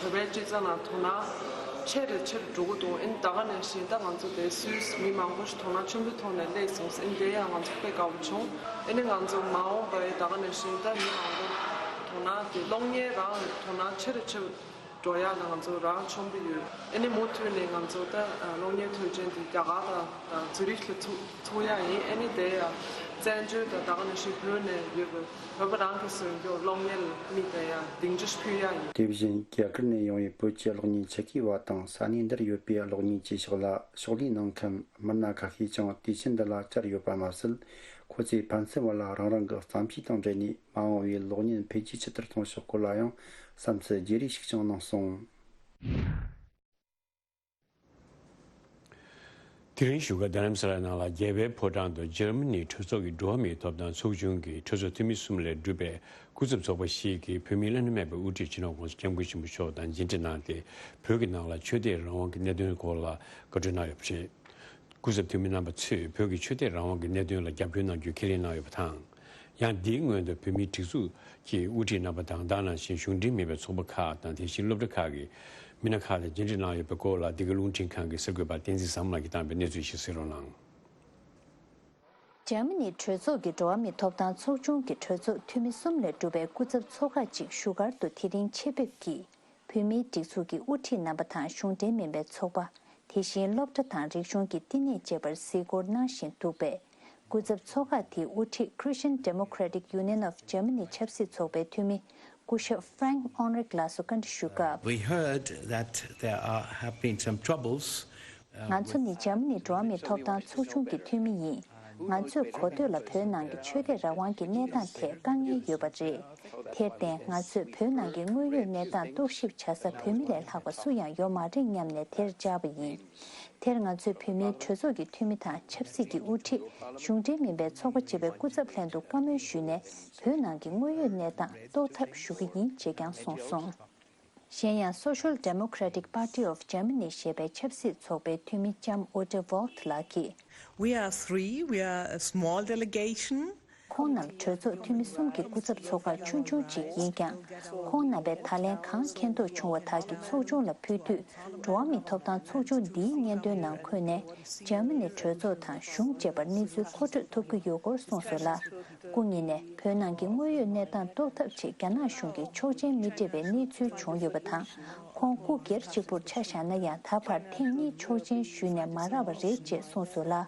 བོད་པའི་སྤྱི་ཚོགས་ནང་དོ་སྣང་ཆེ་རུ་ཆེ་རུ་འགྲོ་གི་འདུག་ཨ་ནི་ད་ག་ནང་བཞིན་ད་ང་ཚོ་དེ་སུད་སི་མི་མང་པོ་ཞིག་དོ་སྣང་ཆེན་པོའི་ཐོག་ནས་སླེབས་སོང་། ཨ་ནི་དེ་ཡང་ང་ཚོ་དཔེ་དགའ་པོ་བྱུང་། ཨ་ནི་ང་ཚོ་མ་འོངས་པའི་ད་ག་ནང་བཞིན་ད་མི་མང་པོ་དོ་སྣང་དེ་གློག་བརྙན་རང་ལ་དོ་སྣང་ཆེ་རུ་ཆེ་རུ་འགྲོ་ཡག་ལ་ང་ཚོ་རང་ཆོམ་པོ་ཡོད། ཨ་ནི་མུ་མཐུད་ནས་ང་ཚོ་ད་གློག་བརྙན་དུས་ཆེན་དེ་རྒྱ་གར་དང་ཛུ་རིག་ལ་ཚུགས་ཚུགས་ཡག་ཡིན། ཨ་ནི་དེ་ཡང་བཙན་བྱོལ་དང་ད་ག་ནང་བཞིན་བོད་ནས་ཡོད་པའི་བོད་པ་རང་གི་སྲུང་སྐྱོབ་གློག་བརྙན་ལ་དམིགས་པའི་ཡང་སྡིངས་ཆ་ཞིག་ཕུལ་ཡག་ཡིན། དེ་བཞིན་རྒྱ་གར་ནས་ཡོང་བའི་བོད་ཀྱི་གློག་བརྙན་ཆེད་མཁས་པ་དང་ས་གནས་འདིར་ཡོད་པའི་གློག་བརྙན་གྱི་ཕྱོགས་ལ་ཕྱོགས་བསླུས་གནང་མཁན་མི་སྣ་ཁ་ཤས་ཀྱང་དུས་ཆེན་འདི་ལ་བཅར་ཡོད་པ་མ་ཟད། ཁོ་ཚོས་ཕན་ཚུན་བར་ལ་རང་རང་གི་བརྩམས་ཆོས་དང་འབྲེལ་ནས་མ་འོངས་པའི་གློག་བརྙན་འཕེལ་རྒྱས་ཇི་ལྟར་གཏོང་ཕྱོགས་སྐོར་ལ་ཡང་བསམ་ཚུལ་བརྗེ་རེས་ཤིག་ཀྱང་གནང་སོང་། དེ་རིང་བཞུགས་སྒར་རྡ་རམ་ས་ལའི་ནང་ལ་རྒྱལ་བའི་ཕོ་བྲང་དུ་འཇར་མ་ནིའི་གྲོས་ཚོགས་ཀྱི་འགྲོ་བ་མིའི་ཐོབ་ཐང་ཚོགས་ཆུང་གི་གྲོས་ཚོགས་འཐུས་མི་གསུམ་ལས་གྲུབ་པའི་སྐུ་ཚབ་ཚོགས་པ་ཞིག་གིས་བོད་མིའི་བླ་ན་མེད་པའི་དབུ་ཁྲིད་སྤྱི་ནོར་༸གོང་ས་༸སྐྱབས་མགོན་ཆེན་པོ་མཆོག་དང་མཇལ་འཕྲད་གནང་སྟེ། བོད་ཀྱི་ནང་ལ་ཆོས་དད་རང་དབང་གི་གནད་དོན་སྐོར་ལ་བཀའ་འཁྲོལ་གནང་ཡོད་པ་རེད། སྐུ་ཚབ་འཐུས་མི་རྣམ་པ་ཚོས་བོད་ཀྱི་ཆོས་དད་རང་དབང་གི་གནད་དོན་ལ་རྒྱབ་སྐྱོར་གནང་རྒྱུའི་ཁས་ལེན་གནང་ཡོད་པ་དང་། ཡང་འདིའི་སྔོན་དུ་བོད་མིའི་སྒྲིག་འཛུགས་ཀྱི་དབུ་ཁྲིད་རྣམ་པ་དང་། ད་ག་ནང་བཞིན་གཞུང་འབྲེལ་མིན་པའི་ཚོགས་པ་ཁག་དང་། དེ་བཞིན་སློབ་གྲྭ་ཁག་གི་མི་སྣ་ཁག་དང་མཇལ་འཕྲད་གནང་ཡོད་པའི་སྐོར་ལ། འདི་ག་རླུང་འཕྲིན་ཁང་གི་གསར་འགོད་པ་བསྟན་འཛིན་བཟང་མོ་ལགས་ཀྱིས་བཏང་བའི་གནས་ཚུལ་ཞིག་གསན་རོགས་གནང་། འཇར་མ་ནི་གྲོས་ཚོགས་ཀྱི་འགྲོ་བ་མིའི་ཐོབ་ཐང་ཚོགས་ཆུང་གི་གྲོས་ཚོགས་འཐུས་མི་གསུམ་ལས་གྲུབ་པའི་སྐུ་ཚབ་ཚོགས་ཁག་ཅིག་བཞུགས་སྒར་དུ་དེ་རིང་ཆེད་ཕེབས་ཀྱིས། བོད་མིའི་སྒྲིག་འཛུགས་ཀྱི་དབུ་ཁྲིད་རྣམ་པ་དང་གཞུང་འབྲེལ་མིན་པའི་ཚོགས་པ། དེ་བཞིན་སློབ་གྲྭ་དང་རིག་གཞུང་གི་བསྟི་གནས་བཅས་པར་གཟིགས་སྐོར་གནང་བཞིན་འདུག་པས། སྐུ་ཚབ་ཚོགས་ཁག་དེའི་དབུ་ཁྲིད་Christian Democratic Union of Germany ཆབ་སྲིད་ཚོགས་པའི་འཐུས་མི་སྐུ་ཞབས་Frank Heinrich ལགས་སུ་བཀའ་འདྲི་ཞུ་སྐབས། We heard that there are, have been some troubles, uh, ང་ཚོ་ནི་འཇར་མ་ནི་འགྲོ་བ་མིའི་ཐོབ་ཐང་ཚོགས་ཆུང་གི་འཐུས་མི་ཡིན། ང་ཚོས་གོ་ཐོས་ལ་བོད་ནང་གི་ཆོས་དད་རང་དབང་གི་གནས་སྟངས་ཐད་དཀའ་ངལ་ཡོད་པ་རེད། དེར་བརྟེན་ང་ཚོས་བོད་ནང་གི་དངོས་ཡོད་གནས་སྟངས་རྟོག་ཞིབ་བྱ་ས་བོད་མི་ལས་ལྷག་པ་སུ་ཡང་ཡོད་མ་རེད་སྙམ་ནས་དེར་བཅར་བ་ཡིན། དེར་ང་ཚོས་བོད་མིའི་གྲོས་ཚོགས་ཀྱི་འཐུས་མི་དང་ཆབ་སྲིད་ཀྱི་དབུ་ཁྲིད། གཞུང་འབྲེལ་མིན་པའི་ཚོགས་པ་བཅས་པའི་སྐུ་ཚབ་ལྷན་དུ་བཀའ་མོལ་ཞུས་ནས་བོད་ནང་གི་དངོས་ཡོད་གནས་སྟངས་རྟོགས་ཐབས་ཞུ་གི་ཡིན་ཅེས་ཀྱང་གསུངས་སོང་། གཞན་ཡང་Social Democratic Party of Germany ཞེས་པའི་ཆབ་སྲིད་ཚོགས་པའི་འཐུས་མི་ལྕམ་Ute Wolf ལགས་ཀྱིས། We are three, we are a small delegation. ཁོང་རྣམས་གྲོས་ཚོགས་འཐུས་མི་གསུམ་གྱི་སྐུ་ཚབ་ཚོགས་ཁག་ཆུང་ཆུང་ཅིག་ཡིན་ཀྱང་། ཁོང་རྣམ་པས་ད་ལན་གང་མཁྱེན་རྟོགས་བྱུང་བ་དག་གི་ཚོགས་ཆུང་ལ་ཕུལ་དུས། འགྲོ་བ་མིའི་ཐོབ་ཐང་ཚོགས་ཆུང་འདིའི་སྙན་ཐོའི་ནང་འཁོད་ནས། འཇར་མ་ནི་གྲོས་ཚོགས་དང་གཞུང་བཅས་པར་གནས་ཚུལ་མཁོ་སྤྲོད་ཐུབ་ཀྱི་ཡོད་སྐོར་གསུངས་སོང་ལ། སྐུ་ཉིད་ནས་བོད་ནང་གི་དངོས་ཡོད་གནས་སྟངས་རྟོགས་ཐབས་ཆེད་རྒྱ་ནག་གཞུང་གི་ཆོག་མཆན་མི་སྤྲད་པའི་གནས་ཚུལ་བྱུང་ཡོད་པ་དང་། ཁོང་སྐུ་སྒེར་གཅིག་པུར་ཆ་བཞག་ན་ཡང་ད་བར་ཐེངས་གཉིས་ཆོག་མཆན་ཞུས་ནས་མ་རག་པ་རེད་ཅེས་གསུངས་སོང་ལ།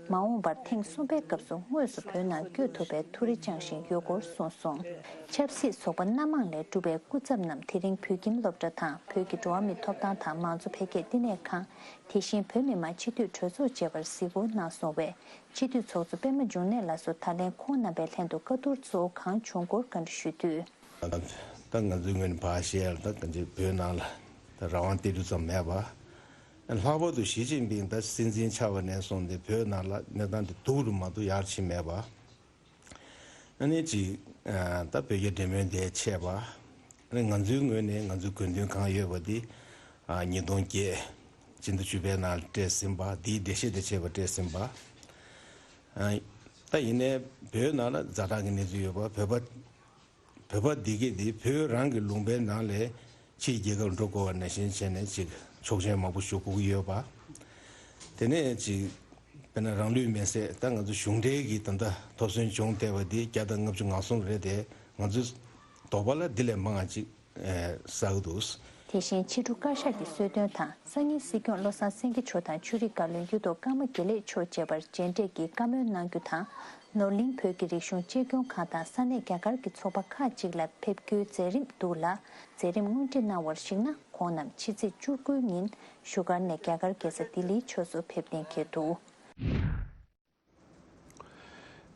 མ་འོངས་པར་ཐེངས་གསུམ་པའི་སྐབས་སུ་དངོས་སུ་བོད་ནང་བསྐྱོད་ཐུབ་པའི་ཐུགས་རེ་བཅངས་བཞིན་ཡོད་སྐོར་གསུངས་སོང་། ཆབ་སྲིད་ཚོགས་པ་སྣ་མང་ལས་གྲུབ་པའི་སྐུ་ཚབ་རྣམས་དེ་རིང་བོད་ཁྱིམ་སློབ་གྲྭ་དང་བོད་ཀྱི་འགྲོ་བ་མིའི་ཐོབ་ཐང་དང་མང་གཙོ་འཕེལ་རྒྱས་བསྟི་གནས་ཁང་། དེ་བཞིན་བོད་མི་མང་སྤྱི་འཐུས་གྲོས་ཚོགས་བཅས་པར་གཟིགས་སྐོར་གནང་སོང་བས། སྤྱི་འཐུས་ཚོགས་གཙོ་པད་མ་འབྱུང་གནས་ལགས་སུ་ད་ལན་ཁོང་རྣམ་པའི་ལྷན་དུ་བཀའ་བསྡུར་གཙོ་བོ་གང་བྱུང་སྐོར་བཀའ་འདྲི་ཞུས་དུས། ད་ང་ཚོའི་ངོས་ནས་ཕར་བཤད་ཡ་ལ་ད་གང་ཅི་བོད་ནང་ལ་ད་རང་དབང་སྟེར་རྒྱུ་ཙམ་མེད་པ། ལྷག་པར་དུ་ཞི་ཅིན་ཕིང་ད་སྲིད་འཛིན་ཆགས་པ་ནས་བཟུང་སྟེ་བོད་ནང་ལ་གནས་སྟངས་དེ་སྡུག་རུ་མ་གཏོགས་ཡར་ཕྱིན་མེད་པ། ཨ་ནི་ཅིག་ད་བོད་རྒྱ་འབྲེལ་མོལ་དེ་ཆད་པ། ཨ་ནི་ང་ཚོའི་ངོས་ནས་ང་ཚོའི་དགོས་འདུན་གང་ཡོད་པ་དེ་ཉིས་སྟོང་བརྒྱད་སྤྱི་ཟླ་བཅུ་པའི་ནང་སྤྲད་ཟིན་པ་དེའི་འགྲེལ་བཤད་དེ་བྱས་པ་སྤྲད་ཟིན་པ། ད་ཡིན་ནའི་བོད་ནང་ལ་ཛ་དྲག་གི་གནས་ཚུལ་ཡོད་པ། བོད་པ་བོད་པ་འདི་གས་དེ་བོད་རང་གི་ལུང་པའི་ནང་ལས་ཕྱིའི་རྒྱལ་ཁབ་འགྲོ་དགོས་པ་ནང་བཞིན་བྱས་ནས་ཅིག་ཆོག་མཆན་མང་པོ་ཞུ་དགོས་ཀྱི་ཡོད་པ། དེ་ནས་ཅིག་དཔེར་ན་རང་ལུས་མེར་སྲེག་ད་ང་ཚོ་གཞུང་འབྲེལ་གྱི་ད་ལྟ་ཐོབ་སོན་བྱུང་བསྡད་པ་འདི་བརྒྱ་དང་ལྔ་བཅུ་ང་གསུམ་རེད་དེ། ང་ཚོའི་དོགས་པ་ལ་འདི་ལས་མང་བ་ཅིག་བསགས་འདུག་དེ་བཞིན་ཕྱི་དྲོ་བཀའ་ཤག་གི་གསོལ་སྟོན་དང་སང་ཉིན་སྲིད་སྐྱོང་བློ་བཟང་སེང་གེ་མཆོག་དང་ཆོས་རིག་བཀའ་བློན་གཡུ་ཐོག་ཀརྨ་དགེ་ལེགས་མཆོག་བཅས་པར་མཇལ་འཕྲད་ཀྱིས་བཀའ་མོལ་གནང་རྒྱུ་དང་། ནོར་གླིང་བོད་ཀྱི་རིག་གཞུང་གཅེས་སྐྱོང་ཁང་དང་ས་གནས་རྒྱ་གར་གྱི་ཚོགས་པ་ཁག་ཅིག་ལ་ཕེབས་རྒྱུའི་མཛད་རིམ་འདུག་ལ། མཛད་རིམ་སྔོན་ཁྲིད་གནང་བར་གཞིགས་ན། ཁོང་རྣམས་ཕྱི་ཚེས་བཅུ་དགུའི་ཉིན་བཞུགས་སྒར་ནས་རྒྱ་གར་རྒྱལ་ས་ལྡི་ལིའི་ཕྱོགས་སུ་ཕེབས་གཏན་འཁེལ་འདུག་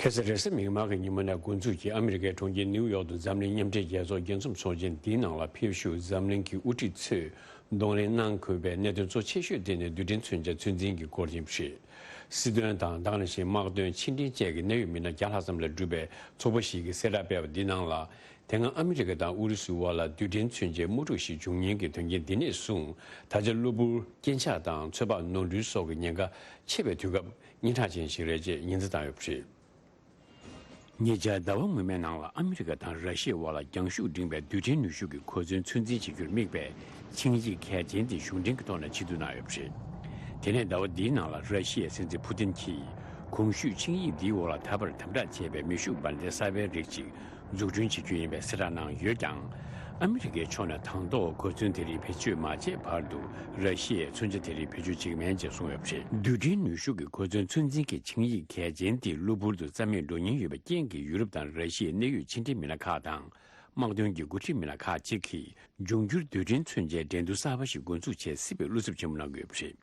ཁ་སང་རེས་གཟའ་མིག་དམར་གྱི་ཉིན་མོ་ནས་འགོ་འཛུགས་ཀྱིས་ཨ་མི་རི་ཀའི་གྲོང་ཁྱེར་ནིའུ་ཡོག་ཏུ་འཛམ་གླིང་མཉམ་འབྲེལ་རྒྱལ་ཚོགས་རྒྱལ་འཛོམས་ཚོགས་ཆེན་འདིའི་ནང་ལ་ཕེབས་ཞུགས་འཛམ་གླིང་གི་དབུ་ཁྲིད་ཚོས་གདོང་ལེན་གནང་དགོས་པའི་གནད་དོན་གཙོ་ཆེ་ཤོས་དེ་ནི་རྡུལ་ཕྲན་མཚོན་ཆ་ཚོད་འཛིན་གྱི་སྐོར་ཡིན་པ་རེད། སྲིད་དོན་དང་ད་ག་ནང་བཞིན་དམག་དོན་ཕྱི་འབྲེལ་བཅས་ཀྱི་གནད་ཡོད་མི་སྣ་བརྒྱ་ལྷག་ཙམ་ལས་གྲུབ་པའི་ཚོགས་པ་ཞིག་གིས་གསལ་བསྒྲགས་སྤེལ་བ་འདིའི་ནང་ལ། དེ་སྔ་ཨ་མི་རི་ཀ་དང་ཨུ་རུ་སུའི་དབར་ལ་རྡུལ་ཕྲན་མཚོན་ཆའི་དམག་འཁྲུག་ཞིག་འབྱུང་ཉེན་གྱི་དོན་རྐྱེན་འདི་ནས་བཟུང་ད་ཆ་གློ་བུར་རྐྱེན་ཆག་དང་ཚོད་དཔག་ནོར་འཁྲུལ་སོགས་ཀྱི་ཉེན་ཁ་ཆེ་བའི་དུས་སྐབས་སྙན་གྲགས་ཅན་ཞིག་རེད་ཅེས་ཉེན་བརྡ་བཏང་ཡོད་པ་རེད། ཉེ་ཆར་ཟླ་བ་སྔོན་མའི་ནང་ལ་ཨ་མི་རི་ཀ་དང་ར་ཤི་ཡའི་དབར་ལ་རྒྱང་ཤུགས་འབྲིང་བའི་རྡུལ་ཕྲན་ནུས་ཤུགས་ཀྱི་གོ་མཚོན་ཚོད་འཛིན་བྱེད་རྒྱུར་དམིགས་པའི་ཆིངས་ཡིག་གལ་ཆེན་དེ་གཞུང་འབྲེལ་གྱི་ཐོག་ནས་ཕྱིར་བསྡུ་གནང་ཡོད་པ་རེད། དེ་ནས་ཟླ་བ་འདིའི་ནང་ལ་ར་ཤི་ཡའི་སྲིད་འཛིན་ཕུ་ཏིན་གྱིས་གོང་ཞུས་ཆིངས་ཡིག་འདིའི་འོག་ལ་ད་བར་དམ་དྲག་བྱས་པའི་མེ་ཤུགས་འབར་མདེལ་གསར་པའི་རིགས་ཤིག་འཛུགས་སྐྲུན་བྱེད་རྒྱུ་ཡིན་པའི་གསལ་བསྒྲགས་གནང་ཡོད་ཀྱང་། ཨ་མི་རི་ཀའི་ཕྱོགས་ནས་དང་ཐོག་གོ་མཚོན་དེ་རིགས་བེད་སྤྱོད་མ་བྱས་བར་དུ་ར་ཤི་ཡས་མཚོན་ཆ་དེ་རིགས་བེད་སྤྱོད་བྱེད་ཀྱི་མིན་ཅེས་གསུངས་ཡོད་པ་རེད། རྡུལ་ཕྲན་ནུས་ཤུགས་ཀྱི་གོ་མཚོན་ཚོད་འཛིན་གྱི་ཆིངས་ཡིག་གལ་ཆེན་དེ་གློ་བུར་དུ་རྩ་མེད་འགྲོ་ཉེན་ཡོད་པའི་རྐྱེན་གྱིས་ཡུ་རོབ་དང་ར་ཤི་ཡའི་གནད་ཡོད་ཕྱི་འབྲེལ་མི་སྣ་ཁག་དང་། དམག་དོན་གྱི་འགོ་ཁྲིད་མི་སྣ་ཁག་ཅིག་གིས་འབྱུང་འགྱུར་རྡུལ་ཕྲན་མཚོན་ཆའི་འགྲན་བསྡུར་གསར་པ་ཞིག་འགོ་འཛུགས་ཆེད་སྲིད་པའི་བློ་འཚབ་ཆེན་པོ་གནང་གི་ཡོད་པ་རེད།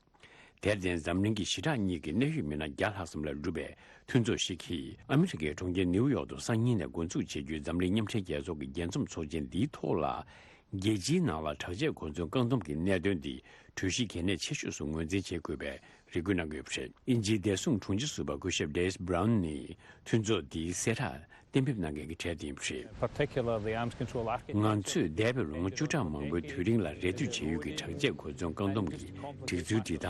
དེར་བརྟེན་འཛམ་གླིང་གི་ཞི་དྲག་གཉིས་ཀྱི་གནད་ཡོད་མི་སྣ་བརྒྱ་ལྷག་ཙམ་ལས་གྲུབ་པའི་མཐུན་ཚོགས་ཤིག་གིས་ཨ་མི་རི་ཀའི་གྲོང་ཁྱེར་ནིའུ་ཡོག་ཏུ་སང་ཉིན་ནས་འགོ་འཛུགས་བྱེད་རྒྱུའི་འཛམ་གླིང་མཉམ་འབྲེལ་རྒྱལ་ཚོགས་ཀྱི་རྒྱལ་འཛོམས་ཚོགས་ཆེན་འདིའི་ཐོག་ལ། རྒྱལ་སྤྱིའི་ནང་ལ་དྲག་ཆས་གོ་མཚོན་བཀག་སྡོམ་གྱི་གནད་དོན་འདི་གྲོས་གཞི་གལ་གནད་ཆེ་ཤོས་སུ་ངོས་འཛིན་བྱེད་དགོས་པའི་རེ་སྐུལ་གནང་གི་ཡོད་པ་རེད། དབྱིན་ཇིའི་བདེ་སྲུང་དྲུང་ཆེ་ཟུར་པ་སྐུ་ཞབས་David Brown ནི་མཐུན་ཚོགས་འདིའི་གསལ་བསྒྲགས་ གཏན་འབེབས་གནང་མཁན་གྱི་གྲས་དེ་ཡིན་པ་རེད། Particular the arms control architecture. ང་ཚོས་འདས་པའི་ལོ་ངོ་བཅུ་ཕྲག་མང་པོའི་དུས་རིང་ལ་རེ་ལྟོས་བྱས་ཡོད་ཀྱི་དྲག་ཆས་གོ་མཚོན་བཀག་སྡོམ་གྱི་སྒྲིག་ཚུལ་འདི་དག་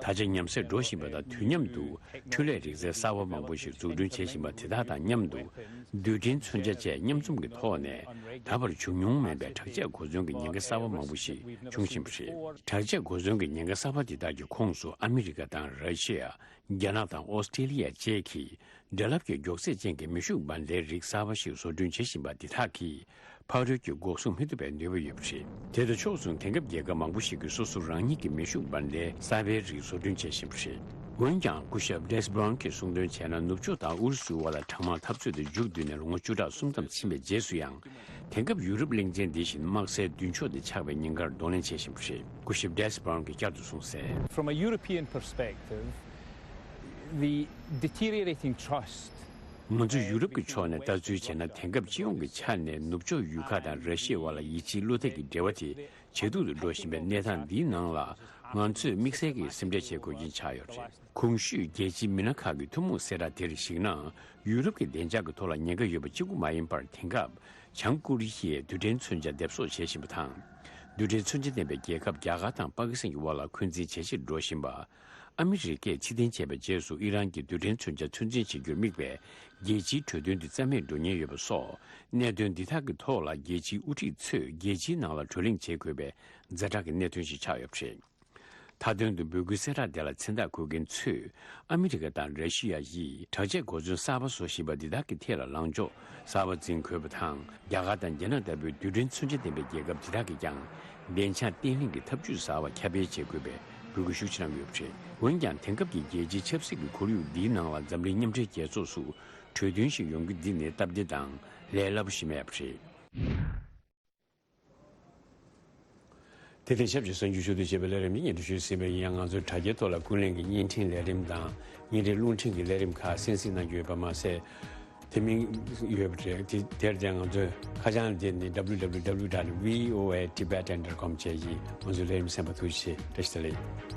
ད་ཆ་ཉམས་སད་འགྲོ་བཞིན་པ་དང་། དུས་མཉམ་དུ་འཕྲུལ་ལས་རིག་རྩལ་གསར་པ་མང་པོ་ཞིག་འཛུགས་སྐྲུན་བྱེད་བཞིན་པ་དེ་དག་དང་མཉམ་དུ། རྡུལ་ཕྲན་མཚོན་ཆ་བཅས་མཉམ་འཛོམས་ཀྱི་ཐོག་ནས་ད་བར་བྱུང་མྱོང་མེད་པའི་དྲག་ཆས་གོ་མཚོན་གྱི་ཉེན་ཁ་གསར་པ་མང་པོ་ཞིག་འབྱུང་བཞིན་པ་རེད། དྲག་ཆས་གོ་མཚོན་གྱི་ཉེན་ཁ་གསར་པ་འདི་དག་གི་ཁོངས་སུ་ཨ་མི་རི་ཀ་དང་ར་ཤི་ཡ། རྒྱ་ནག་དང་ཨོ་སི་ཀྲེ་ལི་ཡ་བཅས་ཀྱིས་འདྲ་རླབས་ཀྱི་མགྱོགས་ཚད་ཅན་གྱི་མེ་ཤུགས་འབར་མདེལ་རིགས་གསར་པ་ཞིག་བཟོ་སྐྲུན་བྱེད་བཞིན་པ་འདི་དག་གིས་ཕག་རོལ་གྱི་འགོག་སྲུང་མི་ཐུབ་པའི་ནུས་པ་ཡོད་པ་རེད། དེ་དང་ཕྱོགས་མཚུངས་དེང་སྐབས་རྒྱལ་ཁབ་མང་པོ་ཞིག་གིས་སོ་སོ་རང་ཉིད་ཀྱི་མེ་ཤུགས་འབར་མདེལ་གསར་པའི་རིགས་བཟོ་སྐྲུན་བྱེད་བཞིན་པ་རེད། འོན་ཀྱང་སྐུ་ཞབས་ཌེས་བྷ་རོན་གྱིས་གསུངས་དོན་བྱས་ན། ནུབ་ཕྱོགས་དང་ཨུ་རུ་སུའི་དབར་ལ་གྲང་དམག་འཐབ་རྩོད་དེ་མཇུག་བསྡུས་ནས་ལོ་ངོ་བཅུ་ཕྲག་གསུམ་ཙམ་ཕྱིན་པའི་རྗེས་སུ་ཡང་། དེང་སྐབས་ཡུ་རོབ་གླིང་ཆེན་འདི་བཞིན་དམག་སའི་མདུན་ཕྱོགས་དེ་ཆགས་པའི་ཉེན་ཁར་གདོང་ལེན་བྱེད་བཞིན་པ་རེད། སྐུ་ཞབས་ཌེས་བྷ་རོན་གྱིས་བསྐྱར་དུ་གསུངས་གསལ། From a European perspective, the deteriorating trust. ང་ཚོ་ཡུ་རོབ་ཀྱི་ཕྱོགས་ནས་ལྟ་ཚུལ་བྱས་ན། དེང་སྐབས་སྤྱི་ཡོངས་ཀྱི་ཆ་ནས་ནུབ་ཕྱོགས་ཡུལ་ཁག་དང་ར་ཤི་ཡའི་དབར་ལ་ཡིད་ཆེས་བློ་འདེགས་ཀྱི་འབྲེལ་བ་དེ་ཇེ་སྡུག་ཏུ་འགྲོ་བཞིན་པའི་གནས་སྟངས་འདིའི་ནང་ལ། ང་ཚོས་དམིགས་བསལ་གྱིས་སེམས་ཁྲལ་བྱེད་དགོས་རྐྱེན་ཆགས་ཡོད་པ་རེད། གོང་ཞུས་རྒྱལ་སྤྱིའི་མི་སྣ་ཁག་གི་ཐུན་མོང་གསལ་བསྒྲགས་དེར་གཞིགས་ན། ཡུ་རོབ་ཀྱི་བདེ་འཇགས་ཀྱི་ཐོག་ལ་ཉེན་ཁ་ཡོད་པ་གཅིག་པུ་མ་ཡིན་པར། དེང་སྐབས་བྱང་ཀོ་རི་ཡས་རྡུལ་ཕྲན་མཚོན་ཆ་སྡེབ་གསོག་བྱེད་བཞིན་པ་དང་། རྡུལ་ཕྲན་མཚོན་ཆ་ལྡན་པའི་རྒྱལ་ཁབ་རྒྱ་གར་དང་པ་ཀི་སི་ཐན་གྱི་དབར་ལ་འཁོན་འཛིན་ཇེ་ཆེར་འགྲོ་བཞིན་པ། ཨ་མི་རི་ཀས་ཕྱིར་འཐེན་བྱས་པའི་རྗེས་སུ་ཨི་རན་གྱི་རྡུལ་ཕྲན་མཚོན་ཆ་ཚོད་འཛིན་བྱེད་རྒྱུར་དམིགས་པའི་རྒྱལ་སྤྱིའི་གྲོས་མཐུན་དེ་རྩ་མེད་འགྲོ་ཉེན་ཡོད་པ་སོགས། གནད་དོན་འདི་དག་གི་ཐོག་ལ་རྒྱལ་སྤྱིའི་དབུ་ཁྲིད་ཚོས་རྒྱལ་སྤྱིའི་ནང་ལ་བགྲོ་གླེང་བྱེད་དགོས་པའི་ཛ་དྲག་གི་གནད་དོན་ཞིག་ཆགས་ཡོད་པ་རེད། མཐའ་དོན་དུ་འབོད་སྐུལ་གསལ་བསྒྲགས་དེ་ལ་མཚན་རྟགས་འཁོད་མཁན་ཚོས། ཨ་མི་རི་ཀ་དང་ར་ཤི་ཡ་ཡིས་དྲག་ཆས་གོ་མཚོན་གསར་པ་བཟོ་བཞིན་པ་འདི་དག་གི་ཐད་ལ་ལངས་ཕྱོགས་གསར་པ་འཛིན་དགོས་པ་དང་། རྒྱ་གར་དང་རྒྱ་ནག་ལྟ་བུའི་རྡུལ་ཕྲན་མཚོན་ཆ་ལྡན་པའི་རྒྱལ་ཁབ་དེ་དག་གིས་ཀྱང་བདེ་འཇགས་བརྟན་ལྷིང་གི་ཐབས་ཇུས་གསར་པ་ཁྱབ་སྤེལ་བྱེད་དགོས་པའི་འབོད་སྐུལ་ཤུགས་ཆེ་གནང་ཡོད་པ་རེད། འོན་ཀྱང་། དེང་སྐབས་ཀྱི་རྒྱལ་སྤྱིའི་ཆབ་སྲིད་ཀྱི་ཁོར་ཡུག་འདིའི་ནང་ལ་འཛམ་གླིང་མཉམ་འབྲེལ་རྒྱལ་ཚོགས་སུ་གྲོས་མཐུན་ཞིག་ཡོང་རྒྱུ་འདི་ནི་སྟབས་བདེ་དང་ལས་སླ་པོ་ཞིག་མེད་པ་རེད། དེ་དང་ཆབས་ཅིག་གསར་འགྱུར་ཞུ་གཏུག་བྱེད་པའི་ལས་རིམ་འདི་སྙན་སྒྲོན་ཞུས་ཟིན་པ་ཡིན་ཡང་། ང་ཚོའི་དྲ་རྒྱའི་ཐོག་ལ་ཀུན་གླེང་གི་བརྙན་འཕྲིན་ལས་རིམ་དང་། བརྙན་འཕྲིན་རླུང་འཕྲིན་གྱི་ལས་རིམ་ཁག་གསན་གཟིགས་གནང་རྒྱུ་ཡོད་པ་མ་ཟད། དེ་མིན་ཡོད་པ་རེད། དེ་དེར་བརྟེན་ང་ཚོའི་ཁ་བྱང་འདི་ནི་W W W dot V O A Tibetan dot com བཅས་ཡིན། ང་ཚོའི་ལས་རིམ་གསན་པར་ཐུགས་རྗེ་ཆེ། བཀྲ་ཤིས་བདེ་ལེགས།